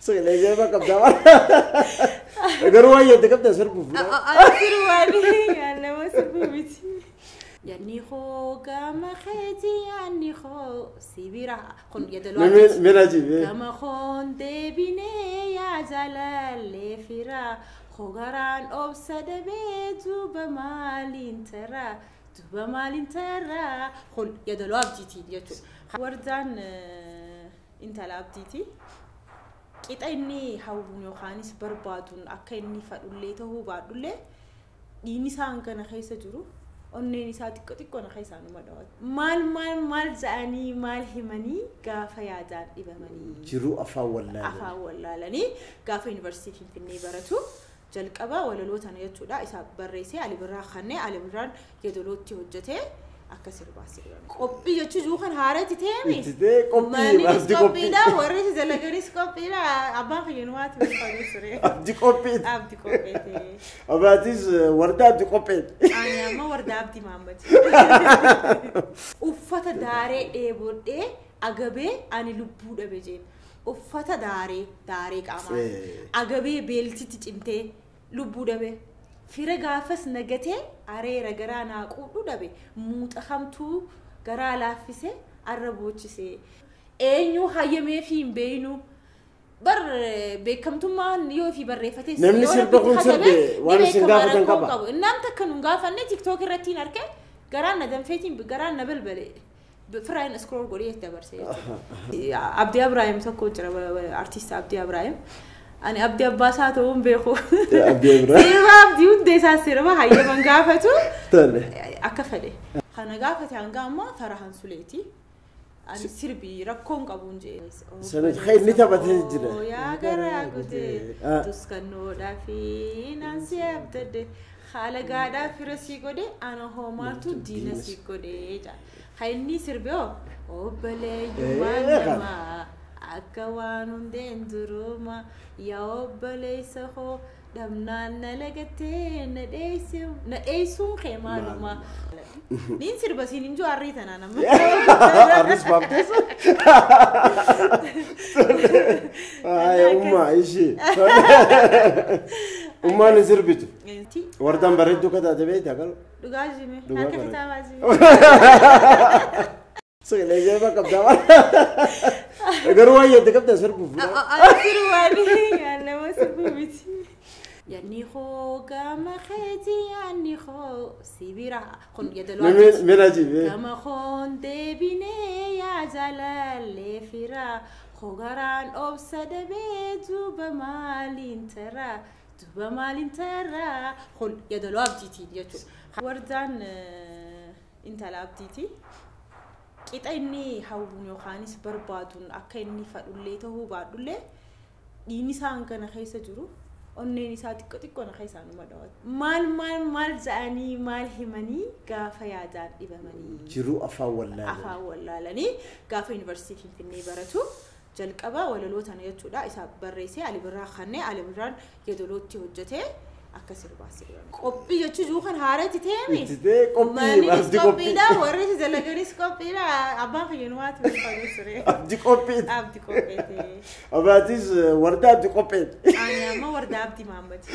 Sagalee qabdaa garuu waan yaadde qabdaa sirbuuf. Sirbaanii nama sirbuu miti. Yaanni koo gama keetii yaanni koo sibira kun yaadaloo. Mira jibe. Gama koon deebinee yaa jaalallee fira hogaraan obsa dabee duuba maaliin taraa duuba maaliin taraa kun yaadaloo abdiitii jechuudha. Wardaan intala abdiiti. Qixa inni hawwuun yookaanis barbaaduun akka inni fadhullee ta'uu baadhullee dhiinni isaa hangana keessa jiru onneen isaa xiqqoo xiqqoo na keessaa numa dhawata. Maal maal maal ja'anii maal himanii gaafa yaadaan dhibamanii. Jiruu afaan wallaalanii. Afaan wallaalanii gaafa yuunivarsiitii Finfinnee baratu jalqaba walaloo tana jechuudha isa barreessee Ali Birraa kannee Ali Birraan yeedalootti hojjetee akka sirbaa sirbame. Qophii jechuun jiru kan haaratti ta'eemi. Itti ta'e qophii abdi qophiidha warri dalaganis qophiidha abbaan kiyya nuwaati uffatu ture. Abdi qophii. Abdi qophiiti. Abbaatis warda abdi qophiiti. Ani amma warda abdi maammati. Uffata daaree dheebodhee agabee ani lubbuu dhabe jeen. Uffata daaree daaree qaamaa agabee beeltitti cimtee lubbuu dhabe. Fira gaafas nagatee areera garaa naa quudhu dhabe muuxa hamtuu garaa laaffisee arra boochisee eenyu hayyamee fi hin beeynu bar beekamtummaan yoo fi barreeffatee namni sirba kun sirbe waan isin gaafatan qaba. Namni takka nun gaafanne tiktook irratti hin arge garaan na danfeetiin garaan na balbale firaan iskrool godhee dabarse jechuudha. Abdii Abrahaam tokko jira artiist Abdii Abrahaam. Ani abdii abbaa isaa ta'uun beeku. Abdii Abrahaam. Sirba abdii hundee isaa sirba hayyaman gaafatu. Akka fedhe. Kana gaafate hanga ammaa Farahan Suleeti. Ani sirbi rakkoon qabuun jee. Sana inni taphatee jira. Yaa garaa gutee tuskannoodhaa fi naansi abdadde haala gaadhaa fira sii godhe ana hoomaatu diina sii godhe jedha. Kan inni sirbe hoo obboleeyyummaa namaa. Akka waan hundeen duruma yaa obboleessa koo dhabnaan na lagattee na dheessuun kee maaluma. Niin sirba siin hin jiru harrii tanaan amma. Harris baafteessa. Ummaa ishee. Ummaan hin sirbitu. Wardaan bareedduu kataate beektaa garuu. Dhugaa jime. Harka kitaabaa jime. Sagalee qabdaa. Garuu waan yaadde qabdaa sirbuuf. Sirbaanii nama sirbuu miti. Yaanni koo gama keetii yaanni koo sibira kun yaadaloo. Mira jibe. Gama koon deebinee yaa jaalallee fira hogaraan obsa dabee duuba maaliin taraa duuba maaliin taraa kun yaadaloo abdiitii jechuudha. Wardaan intala abdiiti. Qixa inni hawwuun yookaanis barbaaduun akka inni fadhullee ta'uu baadhullee dhiinni isaa hangana keessa jiru onneen isaa xiqqoo xiqqoo na keessaa numa dhawata. Maal maal maal ja'anii maal himanii gaafa yaadaan dhibamanii. Jiruu afaan wallaalanii. Afaan wallaalanii gaafa yuunivarsiitii Finfinnee baratu jalqaba walaloo tana jechuudha isa barreessee Ali Birraa kannee Ali Birraan yeedalootti hojjetee akka sirbaa sirbame. Qophii jechuun jiru kan haaratti ta'eemi. Itti ta'e qophii abdi qophiidha warri dalaganis qophiidha abbaan kiyya nuwaati uffatu ture. Abdi qophii. Abdi qophiiti. Abbaatis warda abdi qophiiti. Ani amma warda abdi maammati.